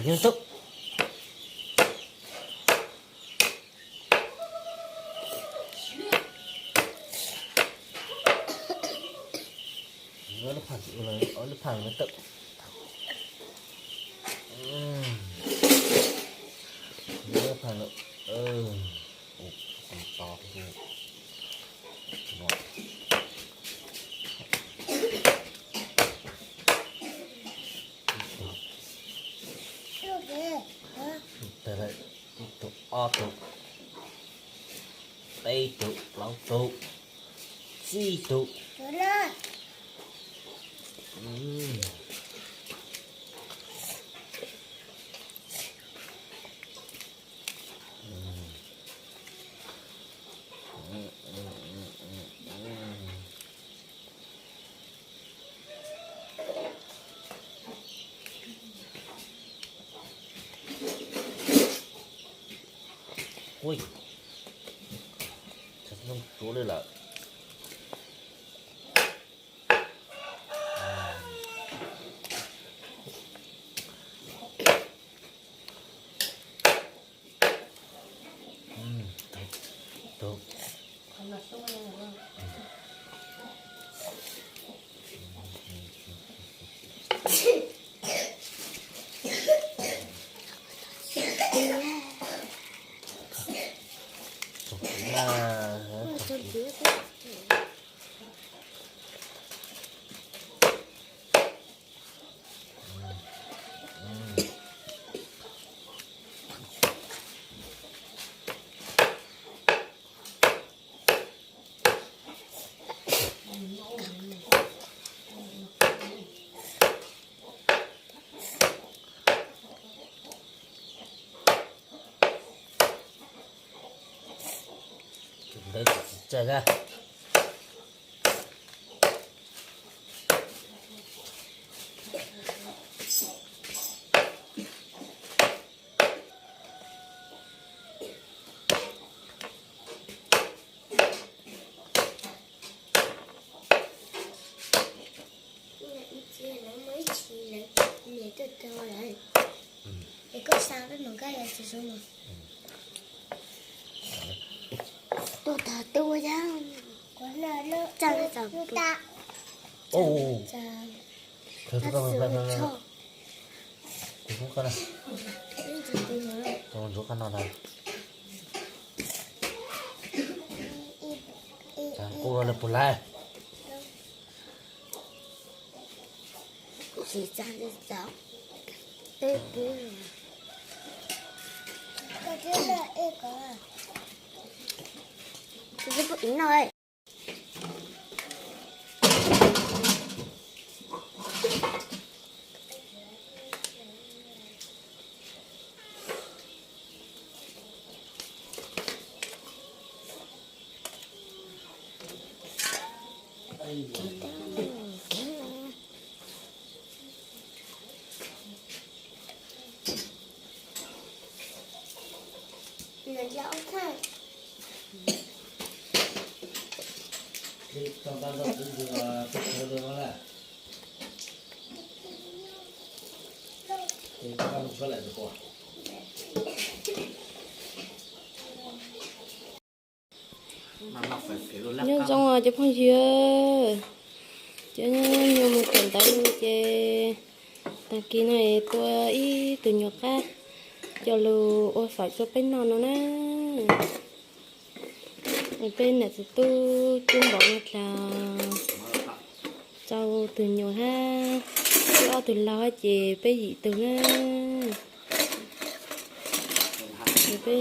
Yog tub. Lub pham, lub pham no tawm. Lub pham no. Tus to no. Tag lawm, ib tug, ob tug, peb tug, plaub tug, tsib tug. Ui, tsuav li lawm. Tus ntawd tsis tsis tsawg a. Tuaj tag tuaj yog. Tsa li tsa. Tus ntsuab qab no ntag. Kuj los puas laiv. Tsis tsa li tsa. Teb pub. Tus twb pub ib no. Nyob zoo os cov phooj ywg, cov nyuag mus kawm ntawv ces tag kis no es tua ib tug nyuag qab coj los ua fawm rau peb noj no na. Peb niam txiv tub cub npaum no dlhau, rau tus nyuam hab, ib ob tug laug hab ces peb yim tug na. Ces peb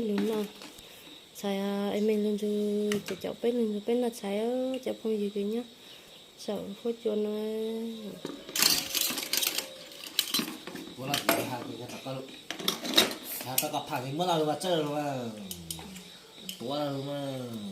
lug noj tshais, es me lug ntsug ces caum peb lug ntsug peb noj tshais, cov phooj ywg kws nyob saum huab cua no. Tuav los mas.